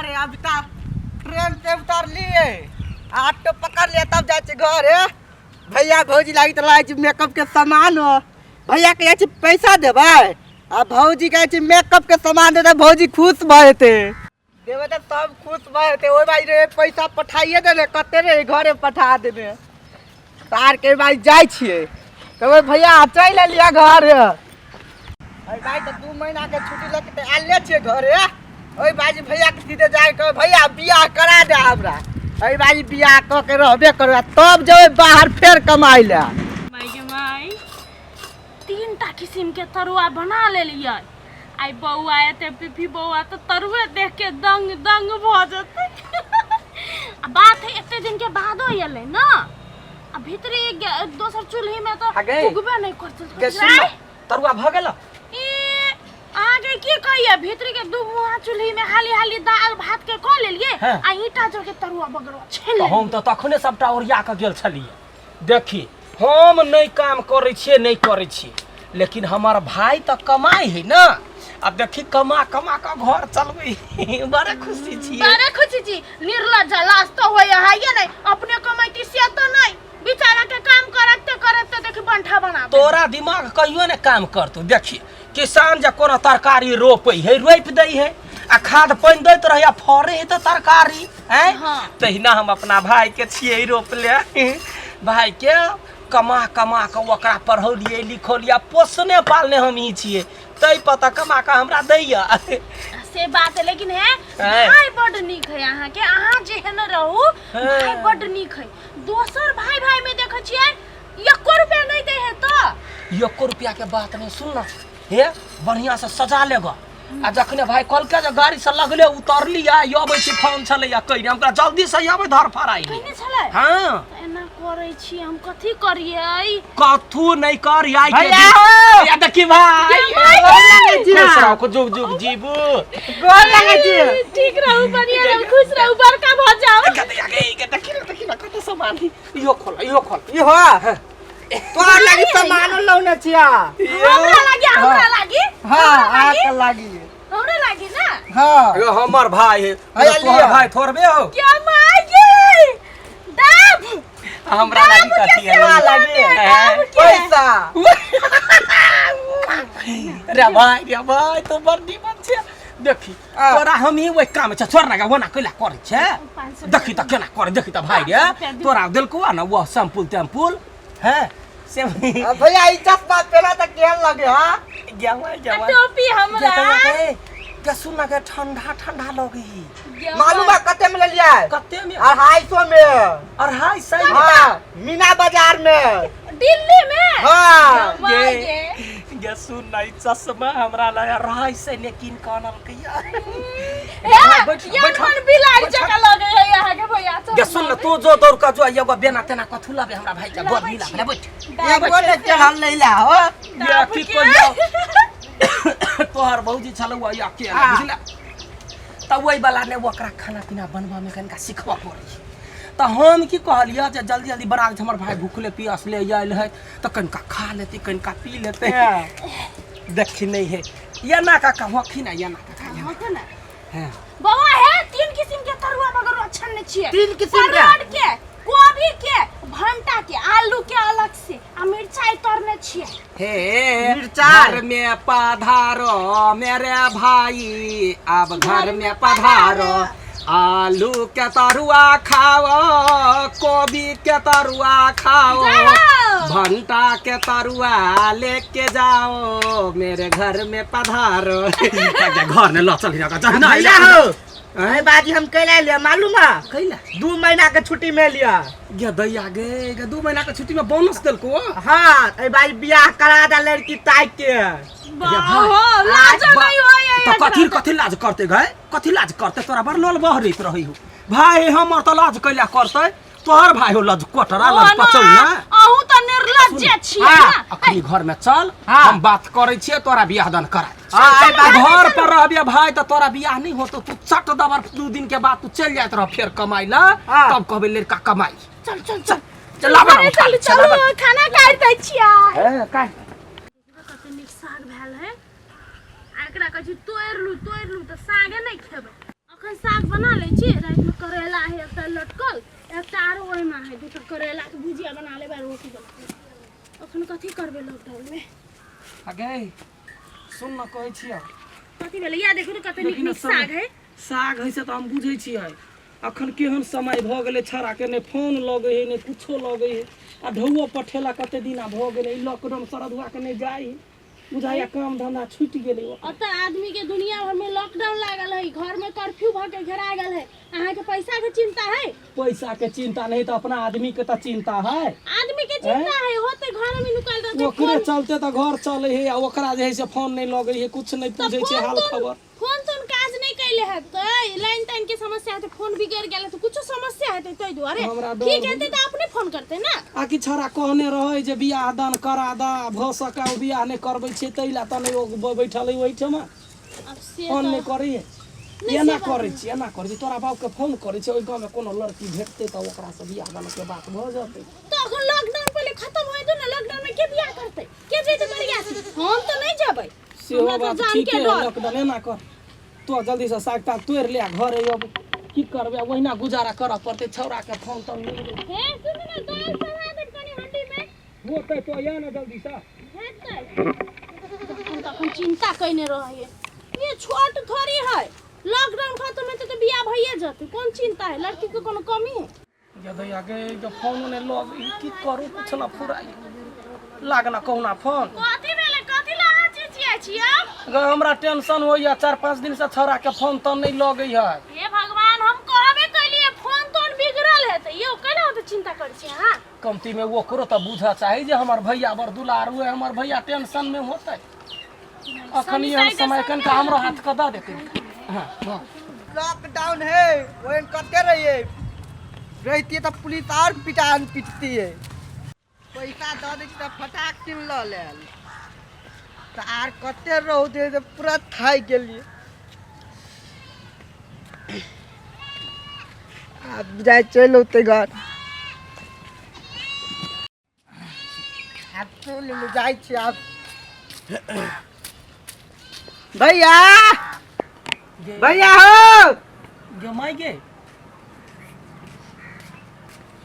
घरे। अभी तऽ ट्रेन से उतरलियै, ऑटो पकड़ लियै, तब जाइ छियै घरे। भैया भौजी लागि तऽ लागै छै मेकअप के सामान हो। भैया के जाइ छै पैसा देबै आ भौजी के जाइ छै मेकअप के सामान देतै, भौजी खुश भऽ जेतै। देबै तऽ सब खुश भऽ जेतै। ओहि भाई रे पैसा पठाइए देने, कते रे घरे पठा देने। तार के भाई जाइ छियै, कहबै भैया चलि एलियै घर। अरे भाई तऽ 2 महीना के छुट्टी लऽ के तऽ आयले छियै घरे। ओहि बाजी भैया के सीधे जाय कहबै भैया बियाह करा दे हमरा। एहि बाजी बियाह कऽ के रहबे करबै, तब जेबै बाहर फेर कमाइ लए। माय गे माय, 3 टा किसिम के तरुआ बना लेलियै। आइ बौआ एते, पीपी बौआ तऽ तरुए देख के दंग दंग भऽ जेतै। आ बात है एते दिन के बादो एलै ने, आ भीतरी दोसर चूल्ही में तऽ आ गई? उगबे नहि करतै। गे सुन न, तरुआ भऽ गेल? ई अहाँके की कहिए, भीतरी के दू मुहा चूल्ही में हाली हाली दाल भात के कऽ लेलिए आ ईंटा जोड़ के तरुआ बगरवा छानि तऽ हम लेलिए। तऽ तखने सबटा ओरिया कऽ गेल छलियै। देखी, हम नहि काम करै छियै, नहि करै छियै, लेकिन हमर भाय तऽ कमाइ है ने। आ देखी, कमा कमा कऽ घर चलबै है। बड़ा खुशी छियै। बड़ा खुशी छी। निर्लज्ज, लाज तऽ होइए है या नहि? अपने कमैती से तऽ नहि, बेचारा के काम करते करते देखी बंठा बना देने। तोरा दिमाग कहियो ने काम करतौ। देखी, किसान जे कोनो तरकारी रोपै है, रोपि दै है आ खाद पानि दैत रहै आ फड़ै है तऽ तरकारी आँय। तहिना हम अपना भाय के छियै रोपले। भाय के कमा कमा कऽ ओकरा पढ़ौलियै लिखौलियै, पोसने पालने हम ही छियै, ताहि पर तऽ कमा कऽ हमरा दैया। से बात है, लेकिन है भाई बड नीक है अहाँके। अहाँ जेहन रहू, भाई बड नीक है। दोसर भाई भाई में देखै छियै एको रुपया नहीं दे है तो एको रुपया के बात नहीं। सुन ना हे, बढ़िया से सजा लेगा आ जखने भाई कहलकै जे गाड़ी से लगले उतरली आ अबै छी, फोन छलैया कहि हमरा जल्दी से अबै धर फराई। कहने छलै? हाँ। तऽ एना करै छी, हम कथी करियै? कथू नहीं कर आई के भैया दिन- हो! या देखी भाई, गोर लगै छी। खुश रहो, जुग जुग जीबू। गोर लगै छी। ठीक रहू, बढ़िया रहू, खुश रहू, बड़का भऽ जाओ। देखी ना, देखी ना, कत सामान है। इहो खोल, इहो खोल। इहो तोरा लागी सामान लौने छिया। हमरा लागी, हमरा लागी। हाँ, हमरा लागी। आके लागी। हमरा लागी ना। हाँ। एगो हमर भाई है। हैया तोहर लिअ। भाई थोड़बे हो। क्या माय गे, दाब हमरा लागी दाब कथी के है? सेवा लागी। दाब के। पैसा। रे भाई, रे भाई, तो बड़ निमन छै। देखी, तोरा हम ही ओहि काम छै, छोड़ ना गे, ओना कैला करै छै? 500। देखी तऽ केना करे, देखी तऽ भाई रे। 500 रुपया दियौ। तोरा देलकौ आ ना वो शैम्पूल तैम्पूल है से। आ भैया, ई चश्मा पहना तऽ केहन लगे? हाँ। गेवा आ गेवा टोपी हमरा। के सुन ना गे, ठंडा ठंडा लगही। मालूम है कते में लेलियै? कते में? 250 में। 250? हाँ, मीना बाजार में। दिल्ली में? हाँ। माय गे गे। गे सुन ना, ई चश्मा हमरा लगा 250 ने कीन कऽ आनलकै। हे, बैठ, यार बैठ। मन बिलाइ जकाँ लगै है अहाँके भैया। गे सुन ना, तू जो दौड़ कऽ जो, एगो बेना तेना कथू लाबे हमरा भाई के गोर मिला ले, बैठ। एगो ने चढ़ल नहीं ला हो। या की कहियो, तोहर भौजी छलौ या के बुझला तऽ ओहि वाला ने ओकरा खाना पीना बनबऽ मे कनिका सिखबऽ पड़ै छै। तऽ हम की कहलियै जे जल्दी जल्दी बना के, हमर भाय भूखले पियासले आयल है तऽ कनिका खा लेतै, कनिका पी लेतै। देखी नहीं है ये ना काका, होखी ना ये ना काका ये ना। ना। हाँ। बौआ हे, तीन किसिम के तरुआ मगर छनने छियै। तीन किसिम के? परोड़ के, कोबी के, भंटा के, आलू के अलग से आ मिरचाई तरने छियै। हे। मिर्चाई। घर में पधारो मेरे भाई, अब घर में पधारो, आलू के तरुआ खाओ, कोबी के तरुआ खाओ, जाओ। भंटा के तरुआ लेके जाओ, मेरे घर में पधारो। घर में ल चल। भैया हो, अरे बाजी, हम कैला लिया मालूम है? कैला? 2 महीना के छुट्टी में लिया। गे दैया गे गे, 2 महीना के छुट्टी में बोनस देलको? हाँ, अरे भाई, बियाह करा दे लड़की ताक के। बाहो, लाज नहीं होय। तऽ कथी कथी लाज करते गए, कथी लाज करते? तोरा बड़ लोल बहरैत रही हो। भाई हमर तऽ लाज कैला करते? तोहर भाई हो लज कोटरा लज पचौना। अहूँ तऽ निर्लज्ज छियै ना। अखनी घर में चल। हाँ। हम बात करै छियै, तोरा बियाह दान करा दै। हाँ, अरे बाजी। घर पर रहबिया भाई तऽ तोरा बियाह नहीं होतो। तू चट दबर 2 दिन के बाद तू चलि जाइत रह फेर कमाइ ला। तब कहबै लड़का कमाइ। चल चल चल। चल, लाबऽ ना, अरे उठा, चल। चल, लाबऽ। चल, खाना काटि दै छियै। हे, काटि। कते नीक साग भेल है। आ एकरा कहै छी तोड़ि लू, तोड़ि लू तऽ सागे नहि खेबै। अखन साग बना लै छी, रातिमे करैला है एकटा लटकल, एकटा आरो ओहिमे है, दूटा करैलाके भुजिया बना लेबै, रोटी बना लेबै। अखन कथी करबै लॉकडाउनमे? अगे सुन न, कहै छियै। कथी भेलै? या देखू तऽ कते नीक देखी ने नीक साग है। साग है से तऽ हम बुझै छियै। अखन केहन समय भऽ गेलै, छौड़ाके नहि फोन लगै है, नहि कुछो लगै है, आ ढौओ पठेला कते दिना भऽ गेलै। ई लॉकडाउन सरधुआके नहि जाइ है, बुझाइया काम धंधा छूटि गेलै ओकर। ओतऽ आदमी के दुनिया भर में लॉकडाउन लागल है, घर में कर्फ्यू भऽ के घेरा गेल है, अहाँ के पैसा के चिंता है? पैसा के चिंता नहीं तऽ अपना आदमी के तऽ चिंता है। आदमी के चिंता है, होते घर में नुकल रहते। ओकरे चलते तऽ घर चले है, आ ओकरा जे है से फोन नहीं लगै है, कुछ नहीं तऽ पूछै छै फोन हाल तोन खबर। फोन तोन काज नहीं कैले हेतै, लाइन ताइन के समस्या हेतै, फोन बिगड़ गेल हेतै, कुछो समस्या हेतै ताहि दुआरे। हमरा डर ठीक हेतै तऽ अपने फोन करतै ना। आ कि छौड़ा कहने रहै जे बियाह दान करा दा, भऽ सकै ओ बियाह नहि करबै छै ताहि लए तऽ नहि ओ बैठल है ओहिठमा। अब से फोन तऽ नहि करै है। नहि, एना से बात करै नहि। छी, एना करै छी, तोरा बापके फोन करै छी, ओहि गाँवमे कोनो लड़की भेटतै तऽ ओकरासँ बियाह दान के बात भऽ जेतै। तऽ अखन लॉकडाउन पहिले खत्म होय दो ना। लॉकडाउन में के बियाह करतै? के जेतै बरियाती? हम तऽ नहि जेबै। सेहो हमरा तऽ बात जान ठीके के है। डर। लॉकडाउन एना कर, तो जल्दीसँ साग ताग तोड़ि ले आ घरे अब की करबै, ओहिना गुजारा करऽ पड़तै। छौड़ाके फोन तोन नहि लगै। हे सुनू ने, दाल चढ़ा देब कनि हंडी में। होतै, तो या ने जल्दीसँ। हेतै तखन, तखन चिंता कयने रहैए। ये छोट थोड़ी है, लॉकडाउन खत्म हेतै तऽ बियाह भइए जेतै। कोन चिंता है? लड़की के कोनो कमी है? यदि आगे जो फोन ने लग, की करू, कुछ ना फुराई लागना कहुना फोन। कथी भेलै? कथी ला अहाँ चिचियाइ छियै? ग हमरा टेंशन होइया, 4-5 दिन से छौड़ा के फोन तोन नहीं लगै है। हे भगवान, हम कहबे कैलिए फोन तोन बिगड़ल हेतै यौ, केना ओते चिंता करै छी अहाँ? कमती में ओकरो तऽ बुझऽ चाही जे हमर भैया बड़ दुलारू है, हमर भैया टेंशन में होतै। अखन एहन समय कनिका हमरो हाथ के दऽ देतै। हाँ हाँ। लॉकडाउन है, ओहन कते रहिए रहितियै तऽ पुलिस और पिटान पिटतियै। पैसा दऽ दै छी तऽ फटाक सिन लऽ लेल तऽ आर कते रौद है जे पूरा थाकि गेलियै। आब जाइ चलि औतै घर। आब चलि एलहुँ, जाइ छी आब। भैया, भैया हो। गे माय गे,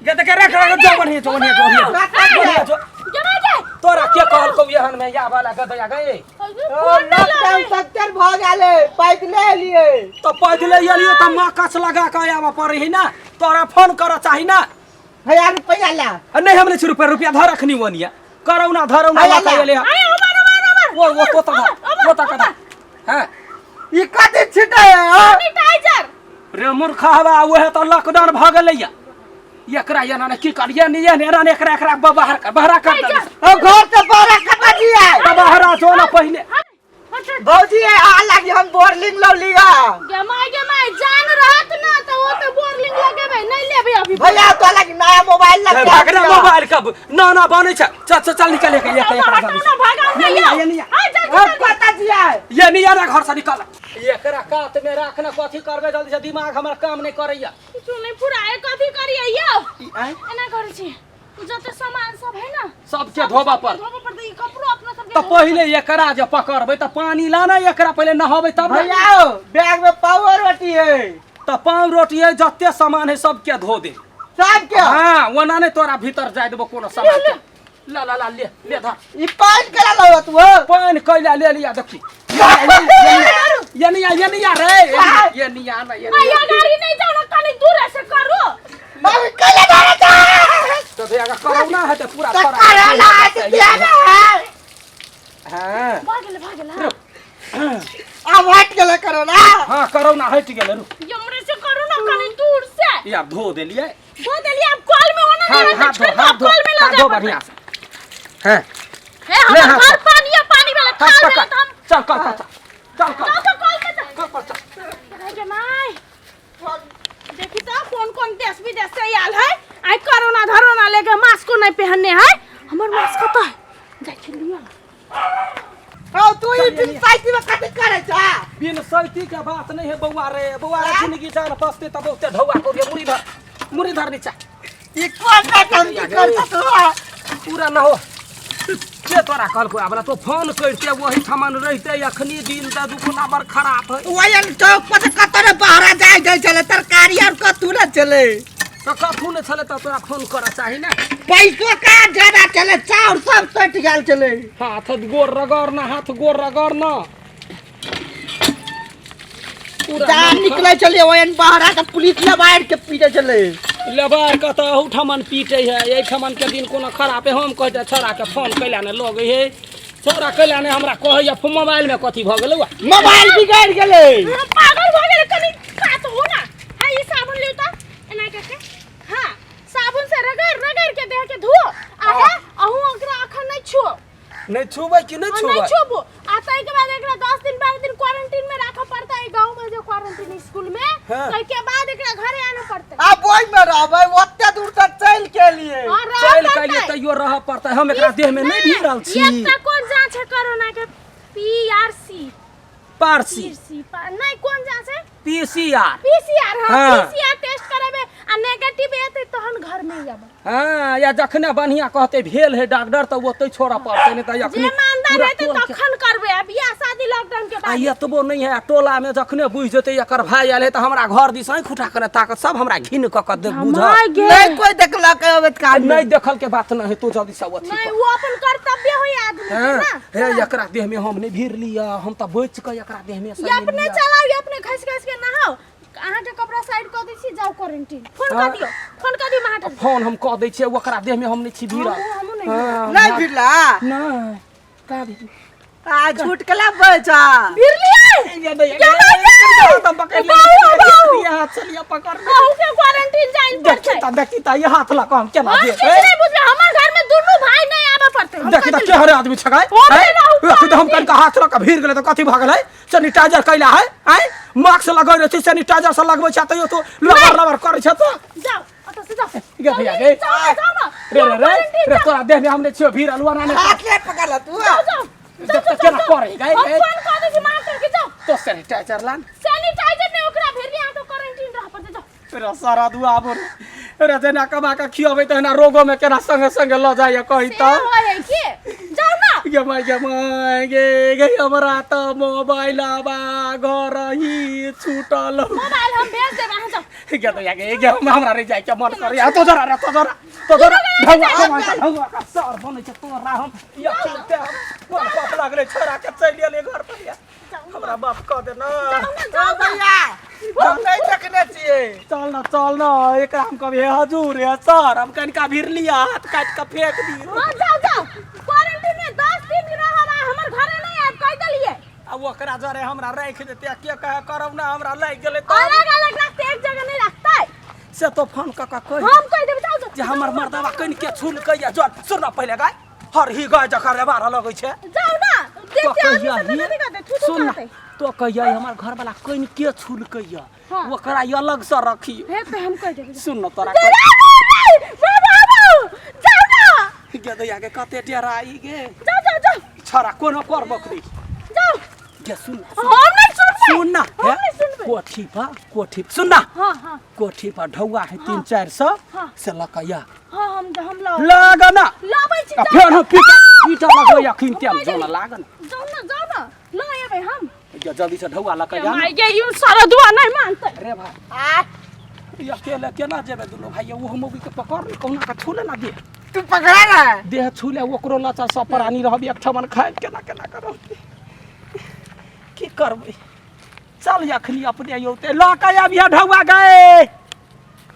गे देखे, रख रख, जो बढ़िया, जो बढ़िया, जो बढ़िया, बढ़िया जो। जमा के तोरा के कहलकौ एहन में या वाला गदया गए? ओ लॉकडाउन सत्तर भऽ गेलै, पैदले एलियै। तो पैदले एलियै तऽ माकस लगा के आबऽ पड़ै है ना, तोरा फोन करऽ चाही ना। भैया, रुपैआ ला। आ नहीं, हमने रुपया रुपया धर रखनी वनिया करौना धरौना आया लऽ के ला। एलै हँ। आय उमर उमर उमर। वो तो तक वो तक हां। ई कथी छिटै है हो? सैनिटाइजर। रे मूर्ख हवा, उहे तऽ लॉकडाउन भऽ गेलैया। एकरा एना ने की करिए ने, एना एना ने एकरा एकरा बाहर कर, बाहर कर दे। ओ घर से बाहर कता दिया? बाहर जो ना पहिले। भौजी आ लागी, हम बोरलिंग लौ लिगा। गे माय, गे माय, जान रहत ना तऽ ओ तऽ बोरलिंग लगेबै नहीं लेबै अभी। भैया, तो लागी नया मोबाइल लग। भागना मोबाइल कब ना ना बनै छै। चल चल चल, निकल एक एक एकरा हटाउ ना, भगाउ ना। ये यौ। ये नहीं। हाय, जा जा। कता दिया? ये नहीं यार, घर से निकल। एकरा कात में राखना, कथी करबे जल्दी से, दिमाग हमर काम नहीं करैया। कुछो नहीं फुराए, कथी करियै यौ? एना करै छी, उ जते सामान सब है ना सबके धोबा पर। धोबा पर तऽ ई कपड़ो अपना सबके। तऽ पहिले एकरा जे पकड़बै तऽ पानी लाना, एकरा पहिले नहाबै तब ने। भैया, बैग में पाव रोटी है। तऽ पाव रोटी है, जते सामान है सबके धो दे। सबके? हाँ, ओना नहीं तोरा भीतर जाय देबो कोनो सामान के। ला ला ला, ले ले धर। ई पानि केला लौ तू हो? पानि कैला ले लिया, देखी ये नहीं आ, ये नहीं आ रे, ये नहीं आ ना, ये आ नहीं। यो गाड़ी नहीं जाओ ना, कनी दूर से करू। बाबू केला धरे जा। तो भैया का कोरोना है तो पूरा तो थोड़ा करेला है तो दिया ना है। हाँ। भाग गेलै, भाग गेलै। आब हट गेलै करोना। हाँ, कोरोना हट गेलै, रुक। यमरे से करू ना कनी दूर से। ये आब धो देलियै। धो देलियै, आब कल में ओना हाथ नहीं हाथ धो, हाथ धो, कल में हाथ लगा धो बढ़िया से। हाँ। हे ले हमर हाथ घर पकड़। पानी है, पानी वाला हाथ थाल पकड़। में तो हम चल कर कर, चल चल कर। जाओ तो कल में चल। कर पर चल। अरे गे माय, देखी तो कौन कौन देश विदेश से आयल है, आई कोरोना धरोना लेके मास्को नहीं पहनने है। हमर मास्क कतऽ है? जाइ छी लिअ। हौ, तू ई बिन साइकिल में कथी करै छा? बिन सैती के बात नहीं है बौआ रे, बौआ रे, जिंदगी जान बसते तब बहुते ढौआ को मुड़ी धर, मुड़ी धर नीचा। ई कोन का काम की करता तू? पूरा न हो। के तोरा कहलको आबला तो फोन करते वही ठमन रहते अखनी दिन त दुखना बड़ खराब है। वही चौक पर कत ने बहरा जाय जाय छले तरकारी और कतू न चले। तो कथू ने छले त तोरा फोन करऽ चाही ना। पैसो का ज्यादा चले, चाउर सब सटि गेल छले। हाथ गोर रगड़ ना, हाथ गोर रगड़ ना। पूरा जान निकले छले ओहन बहरा के पुलिस लबाड़ के पीटे छले। लेबार के तऽ अहूठमन पीटे है, एहिठमन के दिन कोनो खराब है। हम कहते छोरा के फोन कैला ने लगे है, छोरा कैला ने हमरा कहैया मोबाइल में कथी भऽ गेलै। मोबाइल बिगड़ गेलै। हम पागल भऽ गेलै, कनि कात हो ना। हां ई साबुन लिउ त एना करके, हां साबुन से रगड़ रगड़ के देह के धो। आ हे अहूँ ओकरा अखन नहीं छुओ। नहीं छुबै कि नहीं हाँ, छुबै? नहीं छुबो। आ ताहि के बाद एकरा 10 दिन 12 दिन क्वारंटीन में राखऽ पड़तै गांव में, जे क्वारंटीन स्कूल में। हाँ। ताहि के बाद एकरा घरे आनऽ पड़तै। आब ओहि में रहबै, ओते दूर तक चलि के लिए। हाँ, रहऽ चलि के पड़तै। लिए तैयो रहऽ पड़तै। हम एकरा देह में नहीं भिड़ल छी। एकटा कोन जांच है कोरोना के? पीआरसी। पारसी। पीसी नहीं, कोन जांच है? पीसीआर। पीसीआर, हाँ। हाँ। पीसीआर टेस्ट कराबे आ नेगेटिव एते तहन घर में आबे। हाँ, या जखने बढ़िया कहते भेल है डॉक्टर तऽ ओतै छोड़ऽ पड़तै, नहीं तऽ जे अखनी मानदार पूरा हेतै टोल के- तखन करबे। आ बियाह शादी लॉकडाउन के आ बाद एतबो नहीं है, टोला में जखने बुझि जेतै एकर भाई आयल है तऽ हमरा घर दिस आँखि उठा के ताकत, सब हमरा घिन कऽ कऽ देख बुझल। my गे। नहीं कोई देखलक है अबैत काल में। नहीं देखल के बात नहीं है, तू जल्दी से अथी नहीं कर। वो अपन कर्तव्य होई आदमी के हाँ, ना। हे एकरा देह में हम नहीं भीड़ लिया, हम तऽ बचि कऽ एकरा देह में से ये अपने लिया। चलाउ, ये अपने घस घस के नहाओ। अहाँ के कपड़ा साइड कऽ दै छी, जाउ क्वारंटीन। फोन कऽ हाँ। दियौ, फोन कऽ दियौ महाटन। फोन हम कऽ दै छियै, ओकरा देह में हम नहीं छी भीड़ल। हमहूँ नहि। हाँ, नहीं भिड़ला? नहीं का भीड़? आ झूठ कला बचा भिड़ लियै? ये नहीं, क्या बात है? हम पकड़ ले। बाबू, बाबू। ये हाथ चलिए पकड़ ले। अहूँ के क्वारंटीन जाइन देखी पड़तै। त, देखी त, ये हाथ लगा हम केना हम दे किछु नहि बुझबै, हमर घर में दुनू भाई नहि आबऽ पड़तै। हम देखी त कहि के देलियै। हरे आदमी छगाय। ओ बेटा, ओ देखी त हम क्वारंटीन। कनका हाथ लगा भीड़ गेलै त कथी भऽ गेलै? सैनिटाइजर कैला है आय, मास्क लगै रहै छै, सैनिटाइजर से लगबै छै तैयो तो लबर लबर करै छै तो। जाउ ओतऽ से जाउ। गे भैया गे। जाउ ना, जाउ ना। रे रे रे क्वारंटीन रे जाउ। तोरा देह में हम नहि छियो भीड़ अलुआ ना। हाथ ले पकड़ तू। जाउ, जाउ। देख त केना करै गए। हम फोन कऽ दै छी मास्टर के, जाउ। तो सैनिटाइजर लान। सैनिटाइजर नहि, ओकरा भेजली अहाँ तो क्वारंटीन रह पड़तै, जाउ। रे सारा दुआ बोल रे, जेना कमा के खियबै तहिना रोगो में केना संगे संगे लऽ जाइए कही से त। होइ है के? जाउ ना। गे माय गे माय गे गे, हमरा त मोबाइल आबा घर ही छूटल। मोबाइल हम भेज देब, अहाँ जाउ। गे तो गे गे, हमरा रे जाय के मन करे। तो जरा रे, तो जरा, तो जरा ढौआ कमा के ढौआ का सर बनै छै तोरा। हम या चलते हम कोन पाप लागले छोरा के चलि एलै घर पर। या हमरा माफ कऽ दे ना। जाउ ना, ओ जाउ ना। भैया, हम नहीं देखने छियै। चल ना, चल ना, एकरा हम कभी हजूर है सर, हम कनिका भीड़ लिया हाथ काटि के फेंक दियौ। हाँ जाउ जाउ, क्वारंटीन में 10 दिन रहब आ हमर घरे नहि आयब, कहि देलियै। आ ओकरा जरे हमरा राखि देते आ के कहे करब ना, हमरा लागि गेलै तऽ अलग अलग रखते, एक जगह नहीं रखते। से तो फोन कऽ कऽ कहि हम कहि देबै, जाउ जाउ। जे हमर मर्दवा कनि के छुलकै या जर। सुन ना पहिले गाय, हर ही गाय जकर रेबार लगै छै। जाउ ना, तो देखते आदमी कहिया सब ही कथी कहते, थू थू सुन ना, करते। तो कहिया हमर घर वाला कनि के छुलकै या हाँ। ओकरा ई अलग से रखियो। हे तऽ हम कहि देबै। सुन ना तोरा रे रे रे, बाबा बाबू, जाउ ना। गे दैया के कते डेराई गे। जाउ जाउ जाउ। छड़ा कोनो कर बकरी। जाउ। गे सुन ना, हम नहीं सुनबै। सुन ना, हम हे, नहीं सुनबै। कोठी पर, कोठी सुन ना। हाँ हाँ। कोठी पर ढौआ है 300-400। हाँ। से लकैया। हाँ हम लाउ। लागना। लाबै छी। आ जाउ। फेर हम पीटा पीटा लगबै अखिन हम तेल कहि जोन देली। लागन। जाउ ना, जाउ ना, लऽ एबै हम। गे जल्दी से ढौआ लकैया ना। माय गे, ई सारा दुआ नहीं मानतै। रे भाई आ ई अकेले केना जेबै दुनू भाई? ओहो मौगी के पकड़ ले, कहुना के छू ले ना देह। तू पकड़ा ना। देह छू ले ओकरो, लचा सब प्राणी रहबी एकठमन खाए केना केना करब, की करबै? चल अखनी अपने औते लऽ के अबिहे ढौआ गए।